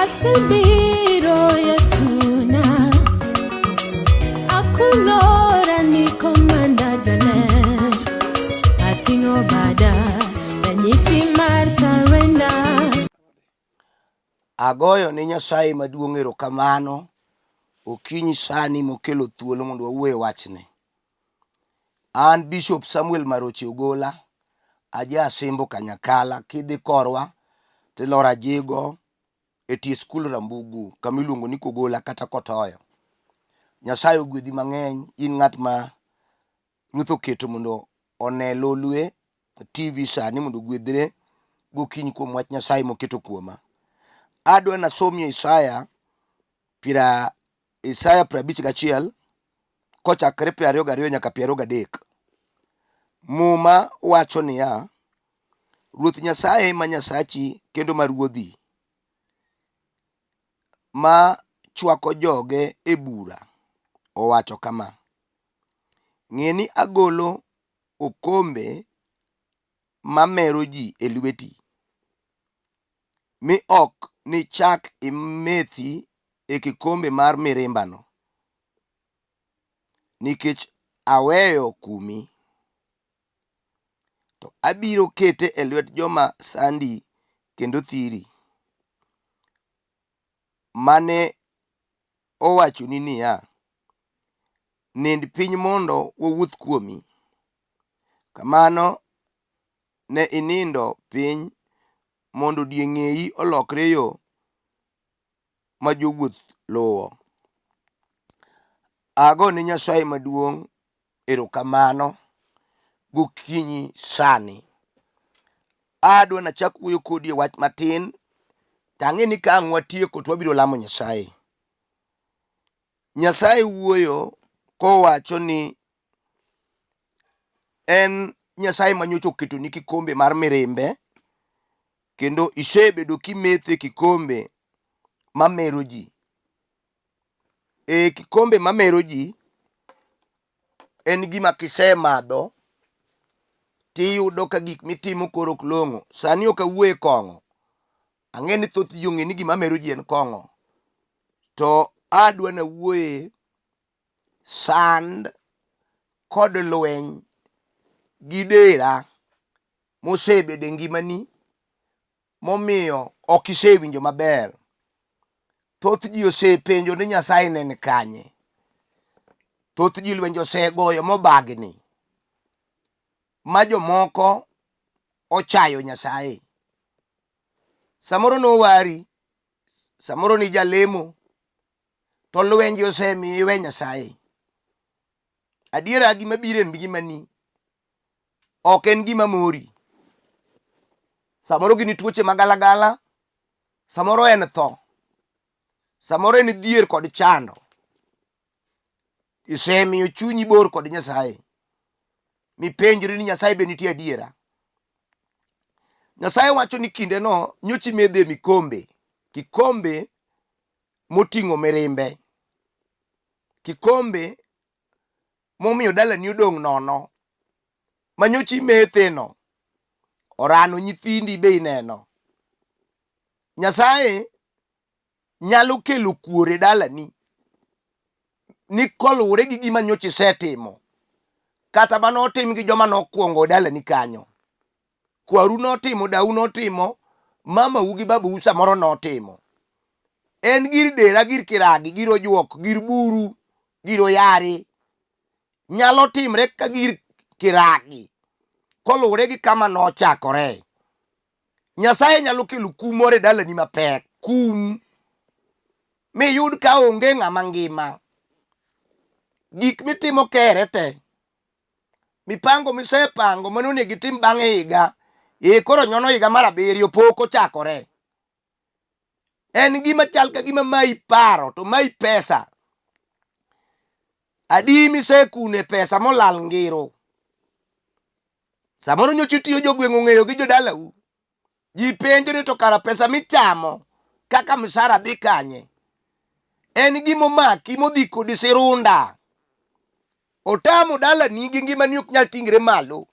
Asebiro Yesuna, akulora ni komanda jaler, ating'o bada ranyisi mar surrender. Agoyo ne Nyasaye maduong' erokamano okinyi sani mokelo thuolo mondo wawuo e wachne. An Bishop Samuel Maroche Ogola, aja Asembo Kanyakala, kidhi korwa tiloro Ajigo e tie skul Rambugu kama iluongo ni Kogola kata Kotoyo. Nyasaye ogwedhi mang'eny, in ng'at ma Ruoth oketo mondo one Lolwe TV sani mondo ogwedhre gokinyi kuom wach Nyasaye moketo kuoma. Adwa nasomie Isaya pira Isaya 51 kochakre 22 nyaka 23. Muma wacho niya, Ruoth Nyasaye ma Nyasachi kendo ma Ruodhi, ma chwako joge e bura, owacho kama, Ng'e ni agolo okombe mamero ji e lweti, mi ok nichak imethi e kikombe mar mirimbano, nikech aweyo kumi. To abiro kete e lwet joma sandi kendo thiri, mane owachoni niya, 'Nind piny mondo wawuoth kuomi.' Kamano ne inindo piny mondo dieng'eyi olokre yo ma jowuoth luwo. Ago ne Nyasaye maduong' erokamano gokinyi sani. Adwa nachak wuoyo kodi e wach matin to ang'e ni ka ang' watieko to wabiro lamo Nyasaye. Nyasaye wuoyo kowacho ni en Nyasaye ma nyocha oketoni kikombe mar mirimbe kendo isebedo kimetho e kikombe mamero ji. E kikombe mamero ji en gima kisemadho tiyudo ka gik mitimo koro ok long'o. Sani ok awuo e kong'o. Ang'e ni thoth ji ong'e ni gima mero ji en kong'o. To adwa nawuoye sand kod lweny gi dera mosebedo e ngimani momiyo ok isewinjo maber. Thoth ji osepenjo ni Nyasaye ne ni kanye. Thoth ji lwenje osegoyo mobagni ma jomoko ochayo Nyasaye. Samoro nowari, samoro ni jalemo, to lwenje osemiyo iwe Nyasaye. Adiera gima biro e ngimani ok en gima mori. Samoro gin tuoche magalagala, samoro en tho, samoro en dhier kod chando. Isemiyo chunyi bor kod Nyasaye. Mipenjri ni Nyasaye be nitie adiera. Nyasaye wacho ni kindeno nyocha imedho e mikombe, kikombe moting'o mirimbe, kikombe momiyo dalani odong' nono, ma nyocha imetheno, orano nyithindi be ineno. Nyasaye nyalo kelo kuor e dalani ni koluwore gi gima nyocha isetimo kata mane otim gi joma nokwongo e dalani kanyo. Kwaru notimo, dau notimo, mamau gi babau samoro notimo. En gir dera, gir kiragi, gir ojuok, gir buru, gir oyari. Nyalo timre ka gir kiragi koluwore gi kama nochakore. Nyasaye nyalo kelo kum moro e dalani mapek, kum miyud ka onge ng'ama ngima. Gik mitimo kere te, mipango misepango mane onego itim bang' higa, e koro nyono higa mar abiriyo pok ochakore. En gima chal ka gima mayi paro to mayi pesa. Adi misekune pesa molal ngiro. Samoro nyocha itiyo jogweng' ong'eyo gi jodalau. Ji penjore to kara pesa michamo kaka msara dhi kanye? En gima omaki modhi kodi sirunda. Otamo dalani gi ngimani ok nyal tingre malo.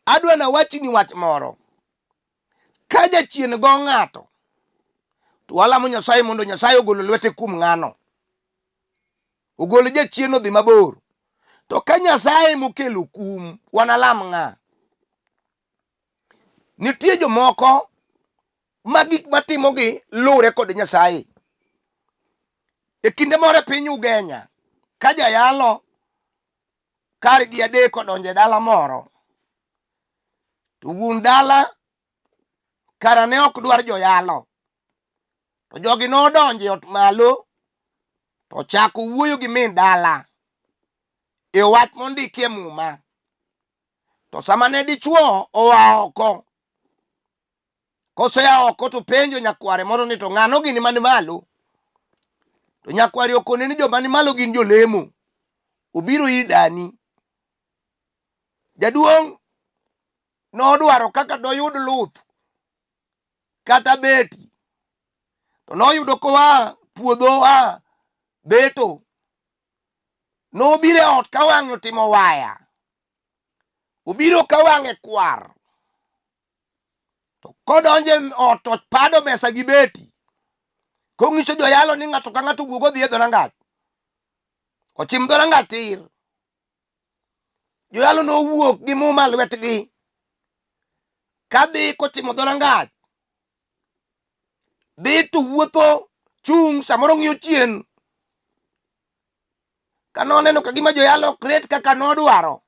Adwa nawachni wach moro. Ka jachien go ng'ato, To walamo Nyasaye mondo Nyasaye ogolo lwete kuom ng'ano. Ogol jachien odhi mabor. To ka Nyasaye mokelo kum, wanalam ng'a? Nitie jomoko ma gik matimogi luwre kod Nyasaye. E kinde moro e piny Ugenya, ka jayalo kargi adek odonjo e dala moro, to wuon dala kara ne ok dwar joyalo. To jogi nodonjo e ot malo to ochako wuoyo gi min dala e wach mondiki e muma. To sama ne dichuo oa oko, kosea oko to penjo nyakware moro ni to ng'ano gini man malo? To nyakware okone ni joma ni malo gin jolemo. Obiro ir dani. Jaduong' nodwaro kaka doyud luth kata beti. To noyudo koa puodho a beto. Nobiro e ot ka wang'e otimo waya. Obiro ka wang'e kwar. To kodonjo e ot to pado mesa gi beti. Kong'iso joyalo ni ng'ato ka ng'ato wuog odhi e dhorangach. Ochim dhorangach tir. Joyalo nowuok gi muma lwetgi kadhi kochimo dhorangach. Dhi to wuotho chung' samoro ng'iyo chien. Ka noneno ka gima joyalo ok ret kaka nodwaro,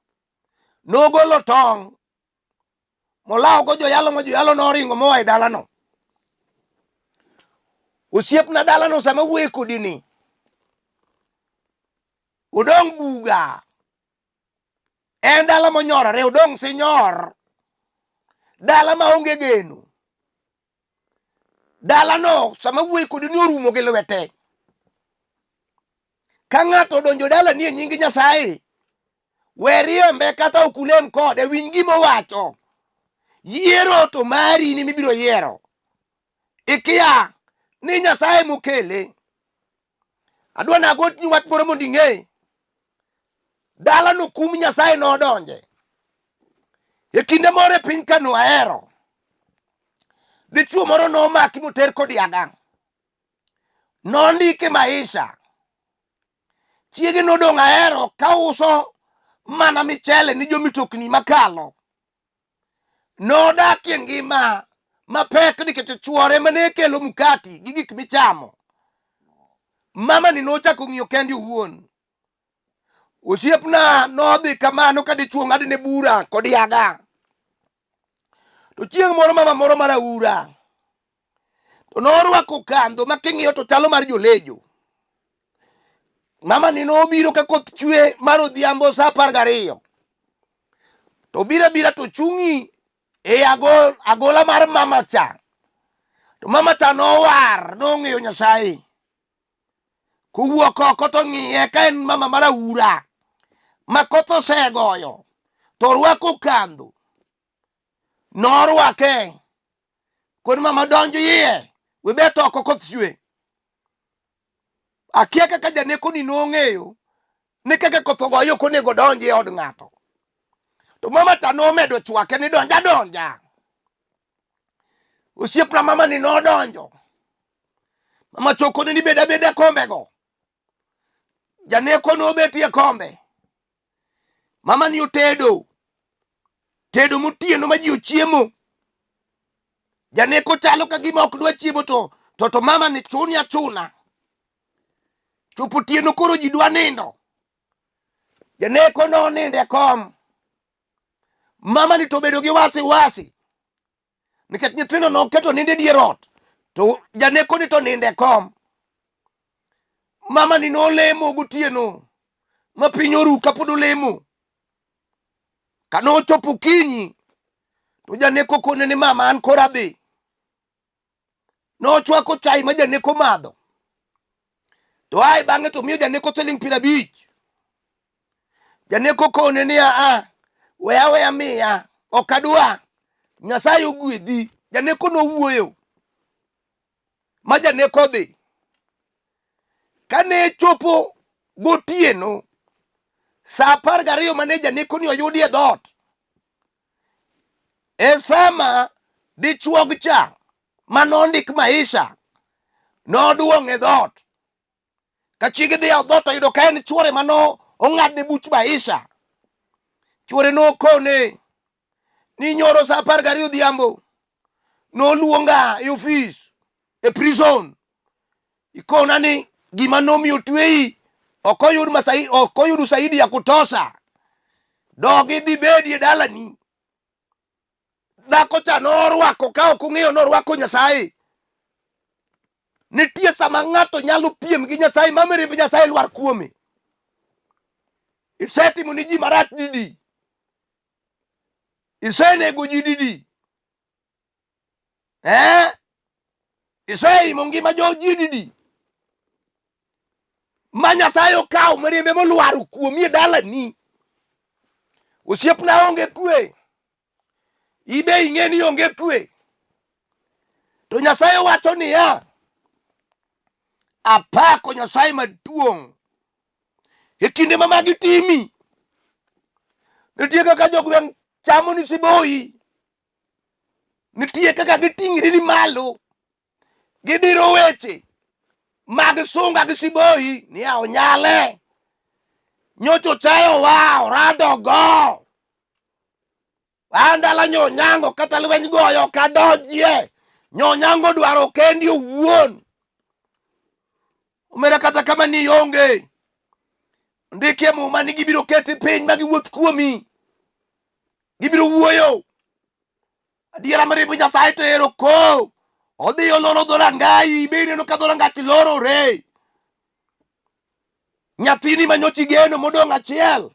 nogolo tong' molawogo joyalo ma joyalo noringo moa e dalano. Osiepna dalano sama wuoye kodi ni odong' buga. En dala monyorore, odong' sinyor. Dala ma onge geno. Dalano sama wuoyi kodi ni orumo gi lwete. Ka ng'ato odonjo dala ni e nying Nyasaye, we riembe kata ok ulem kode, winj gima owacho. Yiero to mari ni mibiro yiero. Ikia ni Nyasaye mokele. Adwa nagotni wach moro mondo ing'e. Dalano kum Nyasaye nodonje. E kinde moro e piny Kano ahero. Dichuo moro nomaki moter kodiaga. Nondike maisha. Chiege nodong' ahero kauso mana michele ni jomitokni makalo. Nodakie ngima mapek nikech chwore mane kelo mkati gi gik michamo. Mama ni nochako ng'iyo kende owuon. Osiepna nodhi kamano ka dichuo ng'adne bura kod yaga. To chieng' moro mama moro mar aura to norwako kandho ma king'iyo to chalo mar jolejo. Mama ni nobiro ka koth chwe mar odhiambo sa 12. To obiro abira to chung'i e agola mar mama cha. To mama cha nowar, nong'eyo Nyasaye. Kowuok oko to ng'iye ka en mama mar aura ma koth osegoyo to orwako kandho. Norwake kod mama donj iye wibet oko koth chwe. Akia kaka janeko ni nong'eyo ni kaka koth ogoye ok onego donj e od ng'ato. To mama cha nomedo chwake ni donj adonja. Osiepna mama ni nodonjo. Mama chokone ni bed abeda kombego. Janeko nobetie kombe. Mama ni otedo. Tedo motieno ma ji ochiemo. Janeko chalo ka gima ok dwa chiemo to to, to mama ni chuni achuna. Chopo otieno koro ji dwa nindo. Janeko nonindo e kom. Mama ni to obedo gi wasi wasi. Nikech nyithindo noketo nindo e dier ot. To janeko ni to nindo e kom. Mama ni nolemo gotieno ma piny oru kapod olemo. Kane ochopo okinyi to janeko kone ni mama an koro adhi. Nochwako chai ma janeko madho. To ae bang'e to miyo janeko siling 50. Janeko kone ni aa we aweya miya ok adwa. Nyasaye ogwedhi. Janeko nowuoyo ma janeko odhi. Kane chopo gotieno sa 12 mane janeko ni oyudi e dhoot, e sama dichuog cha manondik maisha Noduong' e dhoot. Ka chiege dhi yawo dhoot oyudo ka en chuore mano ong'adne buch maisha. Chuore nokone ni nyoro sa 12 odhiambo noluonga e ofis e prison ikona ni gima nomiyo tweyi ok oyud masai ok oyud usaidi ya kutosha dog idhi bedi e dalani dhako cha norwako ka ok ong'eyo norwako Nyasaye. Nitie sama ng'ato nyalo piem gi Nyasaye ma mirimb Nyasaye lwar kuome. Isetimo ni ji marach didi? Isenego ji didi? Eh? Iseimo ngima jo ji didi? Ma Nyasaye okawo mirimbe molwaro kuomi e dalani. Osiepna onge kwe. Ibe ing'e ni onge kwe. To Nyasaye wacho niya, apako Nyasaye maduong' e kinde ma magi timi. Nitie kaka jogweng' chamo ni siboyi. Nitie kaka giting'ri ni malo. Gidiro weche mag sunga gi siboyi ni a onyale. Nyocha ochayowa, oradogo. An dala nyonyango kata lweny goyo ok adonjie. Nyonyango dwaro kendi owuon. Omera kata kama ni onge. Ondikie muma ni gibiro keti piny ma giwuoth kuomi. Gibiro wuoyo. Adiera mirimb Nyasaye to ero ko. Odhi oloro dhorangayi, be ineno ka dhorangach lorore. Nyathini ma nyocha igeno modong' achiel.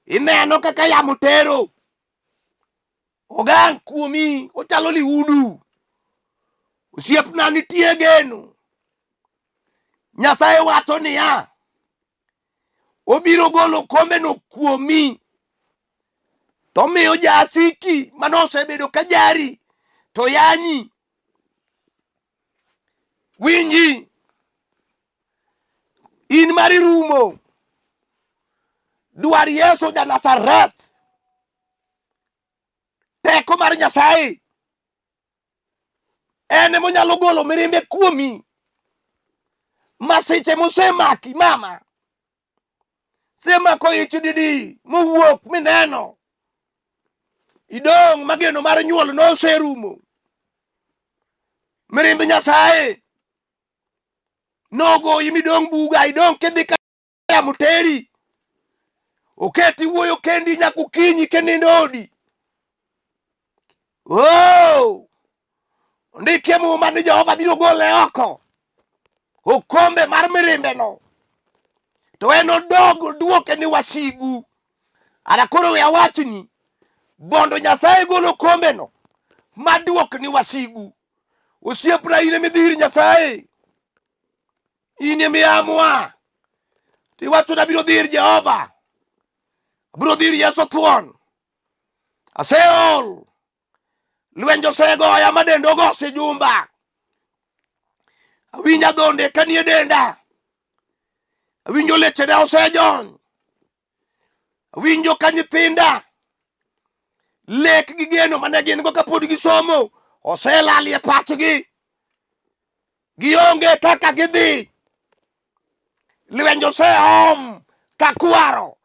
Ineno kaka yamo tero. Ogang' kuomi, ochalo lihudu. Osiepna nitie geno. Nyasaye wacho niya, obiro golo kombeno kuomi to omiyo jasiki mane osebedo ka jari to yanyi. Winji, in mari rumo. Dwar Yesu ja Nazareth, teko mar Nyasaye en emonyalo golo mirimbe kuomi. Masiche mosemaki mama, semako ich didi mowuok mineno idong' mageno mar nyuol noserumo. Mirimb Nyasaye nogoyi midong' buga, idong' kidhi ka yamo teri. Oketi wuoyo kendi nyaka okinyi kenindo odi. Oh! Ondikie muma ni Jehova biro gole oko okombe mar mirimbeno to en odog oduoke ni wasigu. Ara koro we awachni bondo Nyasaye golo okombeno maduok ni wasigu. Osiepna in ema idhi ir Nyasaye. In ema iamua. Tiwacho ni abiro dhi ir Jehova. Abiro dhi ir Yesu thuon. Aseol. Lwenje osegoya ma denda ogo sijumba. Awinjo adhonde ka nie denda. Awinjo lechena osejony. Awinjo ka nyithinda lek gi geno mane gin go kapod gisomo oselalie pachgi. Gionge kaka gidhi. Lwenje oseom ka kwaro.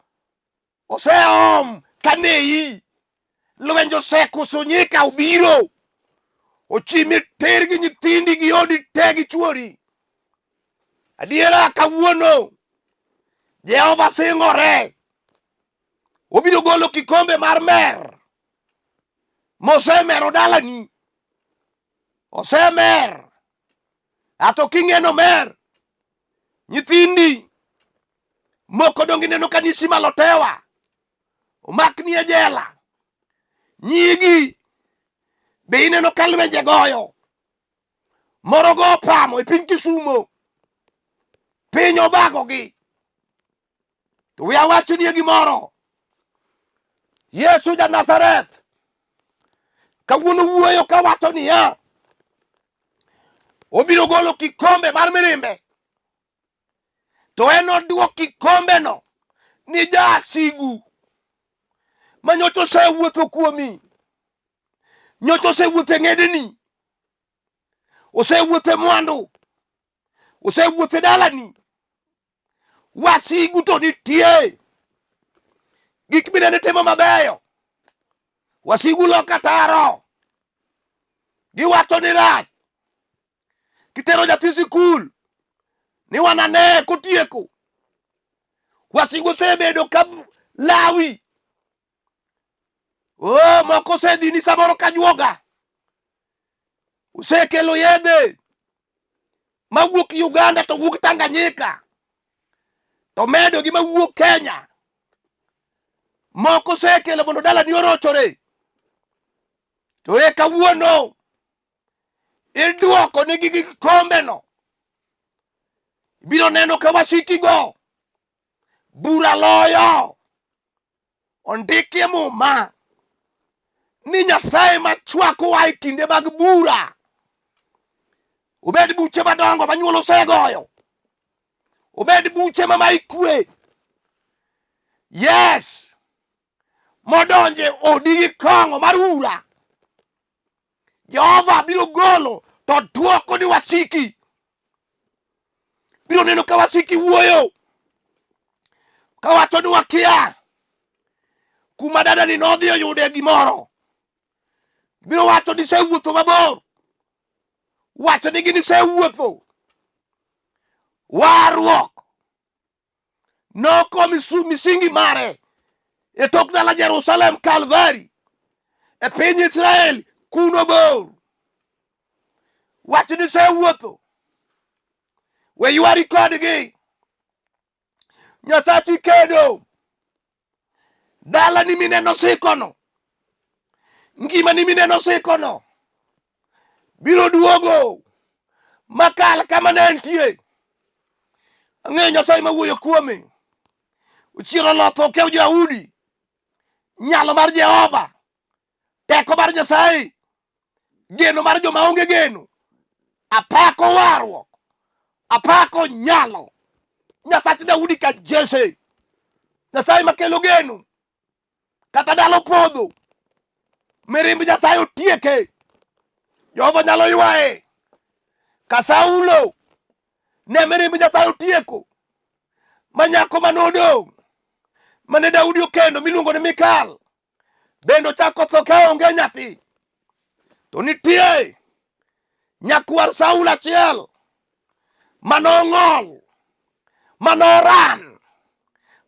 Oseom ka neyi. Lwenje osekusunyika obiro. Ochimi tir gi nyithindi gi odi te gi chuori. Adiera kawuono Jehova singore obiro golo kikombe mar mer mosemero dalani. Osemer. Ato king'eno mer nyithindi moko donge ineno ka nisi malo tewa omakni e jela nyigi be ineno ka lwenje goyo moro go opamo e piny Kisumo piny obagogi to we awachnie gimoro Yesu ja Nazareth kawuono wuoyo kawacho niya obiro golo kikombe mar mirimbe to en oduok kikombeno ni jasigu ma nyocha osewuotho kuomi nyocha osewuotho e ng'edeni. Osewuotho e mwandu, osewuotho e dalani. Wasigu to nitie, gik minene timo mabeyo, wasigu loka taro, giwacho ni rach. Kitero nyathi sikul ni wanane kotieko, wasigu osebedo ka lawi. Oh, moko osedhini samoro ka juoga, osekelo yedhe mawuok Uganda to wuok Tanganyika to medo gi mawuok Kenya. Moko osekelo mondo dalani orochore, to e kawuono idwoko negi gi kombeno. Ibiro neno ka wasikigo bura loyo. Ondiki e Muma ni Nyasaye ma chwakowa e kinde mag bura, obed buche madongo ma nyuol osegoyo, obed buche ma mai kwe, yes, modonje odi gi kong'o mar ura, Jehova biro golo to dwoko ni wasiki. Biro neno ka wasiki wuoyo kawacho ni wakia kuma dadani nodhi oyude gimoro. Biro wacho ni isewuotho mabor, wacho nigi ni isewuotho. Warruok noko misingi mare e tok dala Jerusalem Kalvari e piny Israel kuno bor. Wach ni isewuotho, we ywari kodgi. Nyasachi kedo. Dalani mineno sikono, ngimani mineno sikono biro duogo makal kama ne entie. Ang'eyo Nyasaye mawuoyo kuome. Ochiero lotho okew Jayahudi. Nyalo mar Jehova, teko mar Nyasaye, geno mar joma onge geno. Apako warruok, apako nyalo. Nyasach Daudi ka Jesse, Nyasaye makelo geno. Kata dalo podho, mirimb Nyasaye otieke. Jehova nyalo ywaye. Ka Saulo ne mirimb Nyasaye otieko, ma nyako mane odong' mane Daudi okendo miluongo ni Mikal bende ochako tho ka onge nyathi. To nitie nyakwar Saulo achiel manong'ol, manoran,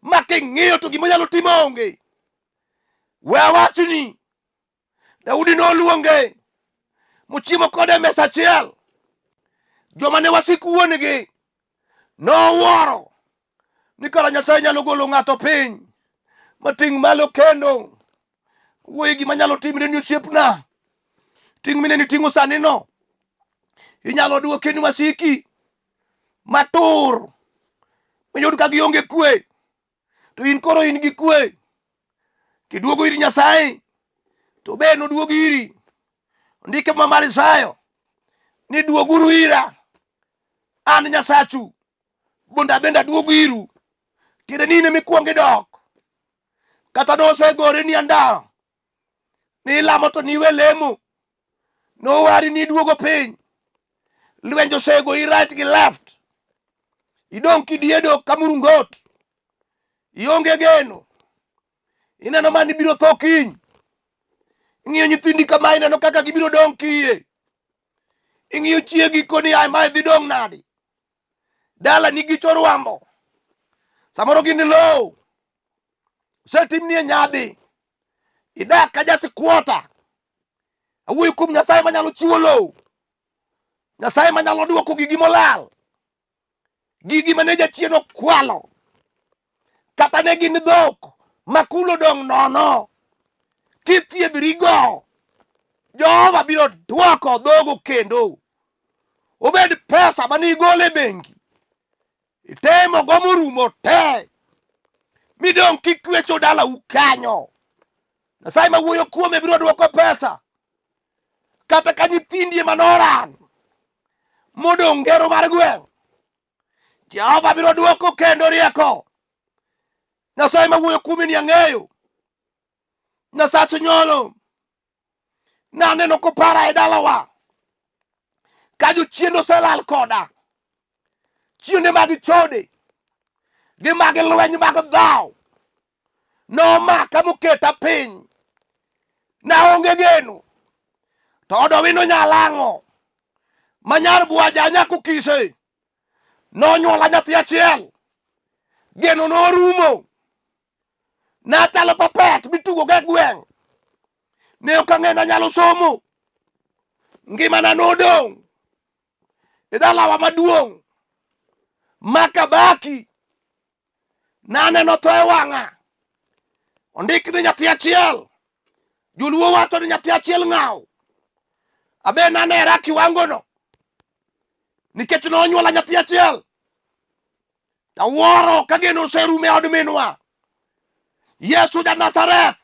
ma king'iyo to gima onyalo timo onge. We awachni, Daudi noluonge mochiemo kode e mesa achiel. Joma ne wasik wuon-gi nowuoro ni kara Nyasaye nyalo golo ng'ato piny mating' malo kendo. Wuoyi gima nyalo timre ni osiepna, ting' mineni ting'o sani no inyalo duoke ni wasiki matur miyud ka gionge kwe, to in koro in gi kwe. Kiduogo ir Nyasaye to be noduog iri. Ondike ma mar Isayo ni duoguru ira an Nyasachu mondo abende aduog iru. Tiende ni in ema ikwong idok. Kata nosegore ni andawa ni ilamo to niwe lemo, nowari ni iduogo piny. Lwenje osegoi right gi left, idong' kidiedo ka murungot, ionge geno, ineno mani biro tho kiny. Ing'iyo nyithindi kama ineno kaka gibiro dong' kiye. Ing'iyo chiegi koni ai mae dhi dong' nadi. Dala nigi chorwambo, samoro gin lowo osetimni e nyadhi, idak ka jasikwota. Awuoyo kuom Nyasaye manyalo chiwo lowo, Nyasaye manyalo duoko gigi molal, gigi mane jachien okwalo, kata ne gin dhok ma kulo dong' nono. Kithiedhrigo, Jehova biro duoko dhogo kendo. Obed pesa mane igolo e bengi, itemo go morumo te, midong' kikwecho dalau kanyo. Nyasaye ma wuoyo kuome biro duoko pesa. Kata ka nyithindi ema noran modong' ngero mar gweng', Jehova biro duoko kendo rieko. Nyasaye ma wuoyo kuome ni ang'eyo. Nyasach nyolo. Naneno kopara e dalawa. Ka jochien oselal koda, chiende mag chode gi mag lweny mag dhaw nomaka moketa piny, naonge geno. To od Owino Nyalang'o ma nyar Bwaja nyako Kise nonyuola nyathi achiel, geno norumo. Nachalo papet mitugo go e gweng', ne ok ang'eyo nanyalo somo, ngimana nodong' e dalawa maduong' ma Kabaki. Naneno tho e wang'a, ondik ni nyathi achiel. Joluo wacho ni nyathi achiel ng'aw. Abe nanera kiwangono nikech nonyuola nyathi achiel. Tawuoro ka geno oserumo e od minwa. Yesu ja Nazareth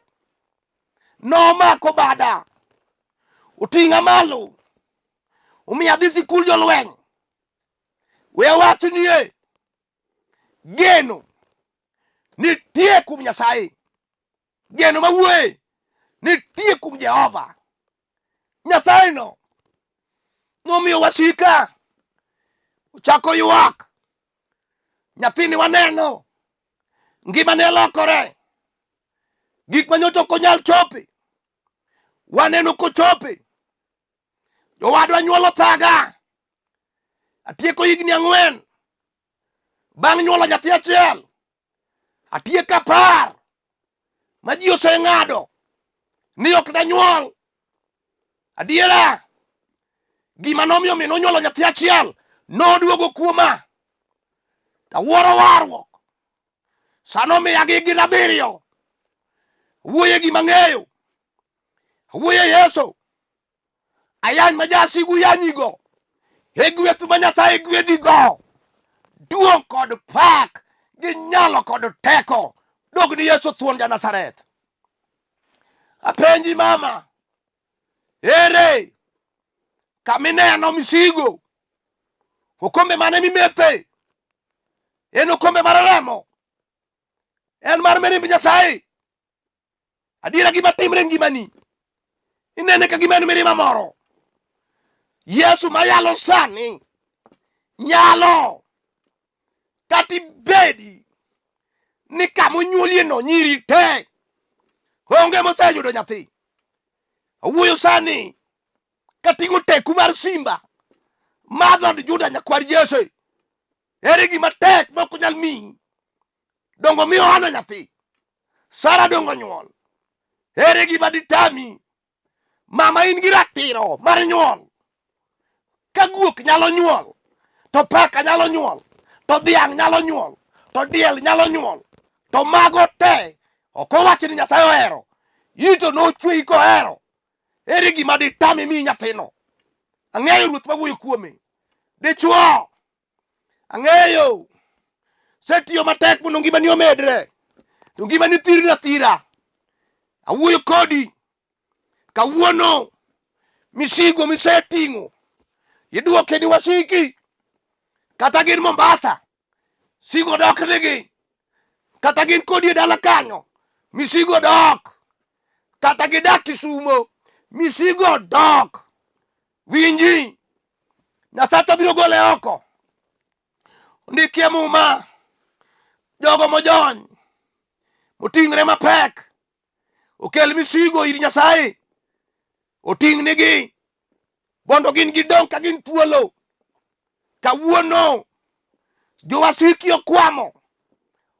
nomako bada, oting'a malo, omiyo adhi sikul jolweny. We awach nie geno nitie kuom Nyasaye. Geno mawuoye nitie kuom Jehova. Nyasaye no nomiyo wasika ochako ywak. Nyathini waneno ngimane lokore, gik ma nyocha ok onyal chope waneno kochope. Jowadwa nyuolo thaga, atieko higni 4 bang' nyuolo nyathi achiel, atieko 10 ma ji oseng'ado ni ok danyuol. Adiera, gima nomiyo min onyuolo nyathi achiel noduogo kuoma. Tawuoro warruok sano miya gi gin 7. Wuoye gima ng'eyo, wuoye Yesu ayany ma jasigu yanyigo e gweth ma Nyasaye gwedhigo. Duong' kod pak gi nyalo kod teko dog ni Yesu thuon ja Nazareth. Apenji mama, ere kamineno misigo? Okombe mane mimethe? En okombe mar remo? En mar mirimb Nyasaye? Adiera gima timre e ngimani inene ka gima en mirima moro. Yesu mayalo sani nyalo kata ibedi ni kama onyuolie no nyiri te onge moseyudo nyathi. Awuoyo sani kating'o teku mar simba mar dhood Juda nyakwar Jesse. Ere gima tek ma ok onyal miyi? Dongo miyo Hana nyathi, Sara dongo nyuol. Ere gima ditami? Mama in gi ratiro mar nyuol. Ka guok nyalo nyuol, to paka nyalo nyuol, to dhiang' nyalo nyuol, to diel nyalo nyuol, to mago te ok owach ni Nyasaye ohero. In to nochweyi kohero. Ere gima ditami miyi nyathino? Ang'eyo ruoth mawuoyo kuome. Dichuo, ang'eyo setiyo matek mondo ngimani omedre, to ngimani thirni athira. Awuoyo kodi kawuono, misigo miseting'o iduoke ni wasiki, kata gin Mombasa, sigo dok nigi, kata gin kodi e dala kanyo, misigo dok, kata gidak Kisumo, misigo dok. Winji, Nyasacha biro gole oko. Ondikie Muma, jogo mojony, moting're mapek, okel misigo ir Nyasaye, oting'nigi mondo gin gidong' ka gin thuolo. Kawuono jowasiki okwamo,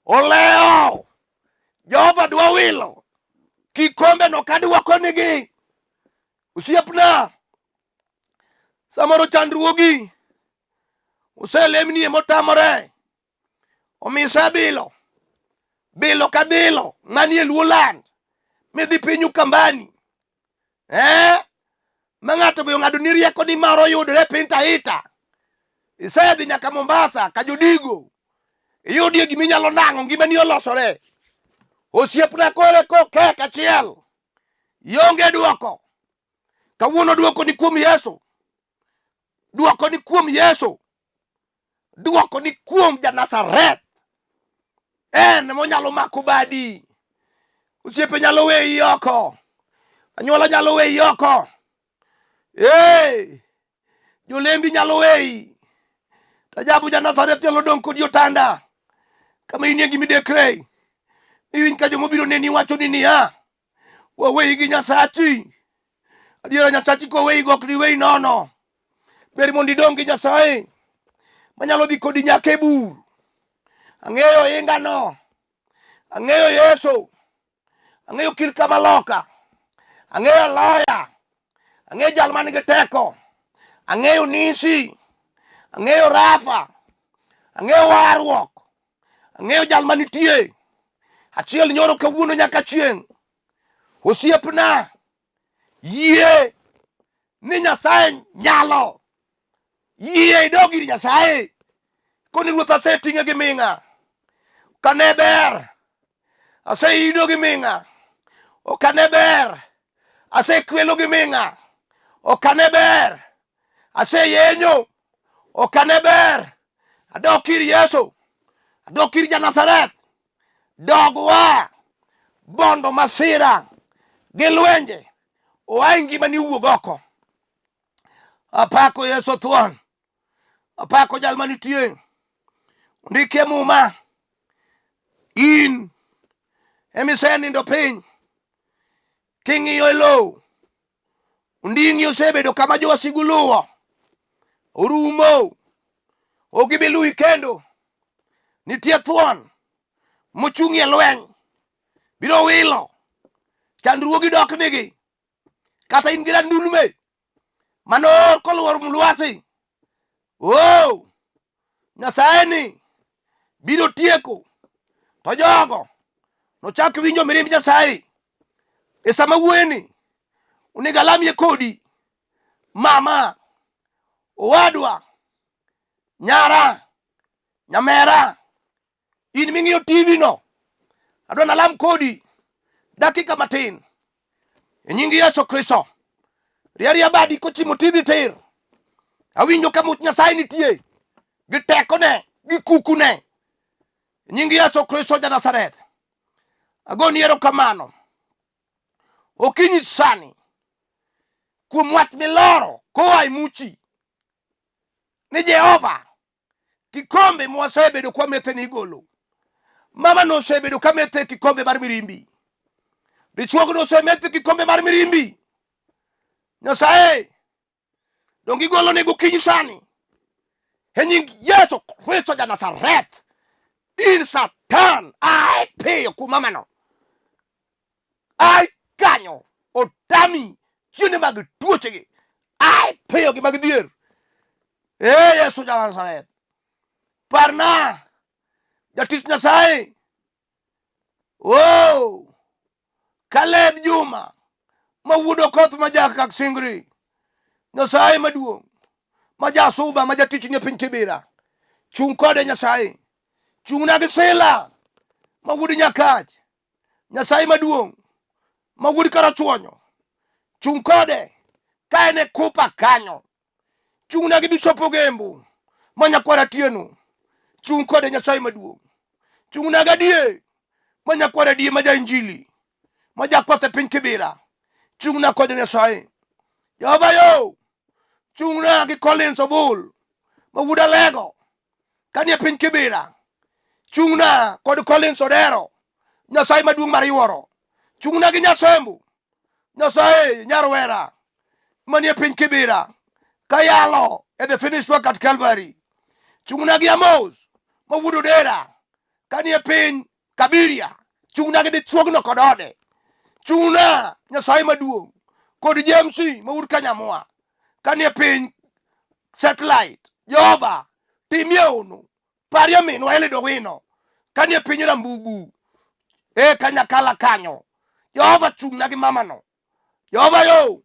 olewo, Jehova dwa wilo kikombeno kadwoko nigi. Osiepna, samoro chandruogi oselemnie motamore, omiyo isebilo bilo ka bilo manie Luoland midhi piny Ukambani, ma ng'ato be ong'ado ni rieko ni moro yudore e piny Taita. Isedhi nyaka Mombasa ka jodigo iyudie gima inyalo nang'o, ngimani olosore. Osiepna kore kokek achiel ionge dwoko. Kawuono dwoko ni kuom Yesu, dwoko ni kuom Yesu, dwoko ni kuom ja-Nazareth. En monyalo mako badi. Osiepe nyalo weyi oko, anyuola nyalo weyi oko. Ee, Jolembi nyalo weyi. Tajabu ja Nazareth nyalo dong' kodi otanda. Kama inie gi midekre. Iwinj ka jomobiro neni wacho ni niya, waweyi gi Nyasachi. Adiera Nyasachi koweyi go ok diweyi nono. Ber mondo idong' gi Nyasaye manyalo dhi kodi nyaka e bur. Ang'eyo ingano. Ang'eyo Yesu. Ang'eyo kil kama loka. Ang'eyo loya. Ang'eyo jal man gi teko. Ang'eyo Nisi. Ang'eyo Rafa. Ang'eyo warruok. Ang'eyo jal manitie. Achiel nyoro kawuono nyaka chieng'. Osiepna, yie ni Nyasaye nyalo. Yie idog ir Nyasaye. Koni Ruoth aseting'e gi ming'a. Kane ber, aseido gi ming'a. Ok ane ber, asekwelo gi ming'a. Ok ane ber, aseyenyo. Ok ane ber, adok ir Yesu, adok ir ja-Nazareth. Dog wa bondo masira gi lwenje oa e ngimani owuog oko. Apako Yesu thuon, apako jal manitie. Ondikie Muma, in emisenindo piny king'iyo e lowo, onding'i osebedo kama jowasigu luwo, orumo, ok gibi luwi kendo. Nitie thuon mochung' e lweny, biro wilo chandruogi dok nigi kata in gi randulme manoor koluwo lwasi. Oh, Nyasaye ni biro tieko to jogo nochak winjo mirimb Nyasaye. E sama wuoyeni onego alamie kodi mama, owadwa, nyara, nyamera, in ming'iyo TV no, adwa nalam kodi dakika matin e nying Yesu Kristo. Rie rie badi kochimo TV tir. Awinjo ka much Nyasaye nitie gi tekone gi kukune. E nying Yesu Kristo ja Nazareth. Agoni erokamano okinyi sani kuom wach miloro koa e muchi ni Jehova kikombe mwasebedo kwa methe ni igolo. Mama nosebedo ka methe kikombe mar mirimbi. Dichuog nosemethe kikombe mar mirimbi. Nyasaye, donge igolo ne gokinyi sani e nying Yesu Kristo ja Nazareth. In Satan, ae piyo kuom mamano. Ai kanyo otami chiende mag tuochegi. Ai piyo gi mag dhier. Ee Yesu ja Nazareth. Parna jatich Nyasaye. Oh, Caleb Juma ma wuod Okoth ma ja Kaksingri. Nyasaye maduong' ma jasuba ma jatichni e piny Kibira. Chung' kode Nyasaye. Chung'na gi Sila ma wuod Nyakach. Nyasaye maduong' ma wuod Karachuonyo. Chung' kode ka en e kupa kanyo. Chung'na gi Bishop Ogembo ma nyakwar Atieno. Chung' kode Nyasaye maduong'. Chung'na gadie ma nyakwar Adie ma ja Injili ma jakwath e piny Kibira. Chung'na kode Nyasaye. Jehova yo, chung'na gi Collins Obul ma wuod Alego kanie piny Kibira. Chung'na kod Collins Odero, Nyasaye maduong' mar yuoro. Chung'na gi Nyasembu, Nyasaye nyarwera manie piny Kibira kayalo e the finished work at Calvary. Chung'na gi Amos ma wuod Odera kanie piny Kabiria. Chung'na gi dichuogno kod ode. Chung'na Nyasaye maduong' kod James ma wuod Kanyamwa kanie piny Satellite. Jehova timie hono. Parie minwa Eliud Owino kanie piny Rambugu e kanyakala kanyo. Jehova chung'na gi mamano. Jehova yo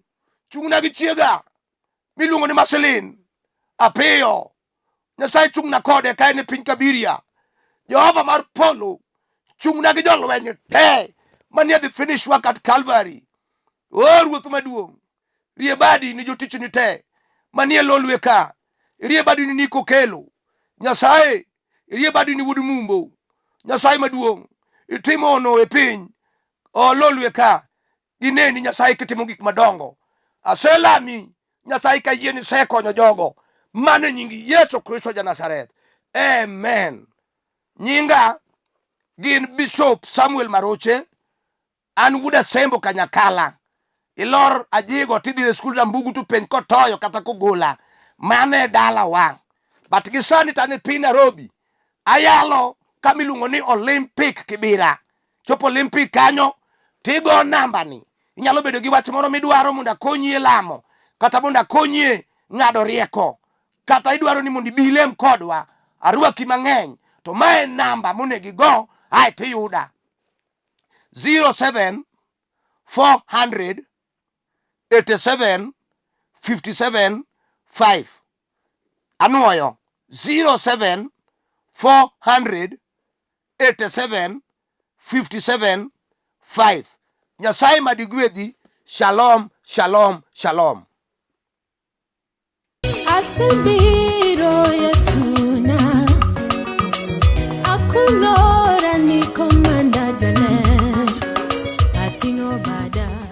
chung'na gi chiega miluongo ni Marceline Apiyo. Nyasaye chung'na kode ka en e piny Kabiria. Jehova mar polo chung'na gi jolweny te manie the finish work at Calvary. O Ruoth maduong', rie badi ni jotichni te manie lolwe ka. Rie badi ni Niko Kelo. Nyasaye, rie badi ni wuod Mumbo. Nyasaye maduong', itimo hono e piny o lolwe ka. Gineni Nyasaye kitimo gik madongo. Aselami. Nyasaye ka yie ni sekonyo jogo. Mano e nying Yesu Kristo ja Nazareth. Amen. Nyinga gin Bishop Samuel Maroche An wuod Asembo Kanyakala. Ilor Ajigo tidhi e skul Rambugu to penj kotoyo kata kogola. Mano e dalawa. But gi sani to an e piny Nairobi. Ayalo kama iluongo ni Olympic Kibira. Chopo Olympic kanyo tigo namba ni. Inyalo bedo gi wach moro midwaro mondo akonyi e lamo kata mondo akonyi e ng'ado rieko kata idwaro ni mondo ibi ilem kodwa arwaki mang'eny to mae namba monego igo ae tiyuda 07 400 87 57 5 anwoyo 07 400 87 57 5 Nyasaye madigwedhi shalom shalom shalom Asebiro Yesuna, akulora ni komanda jaler, ating'o bada.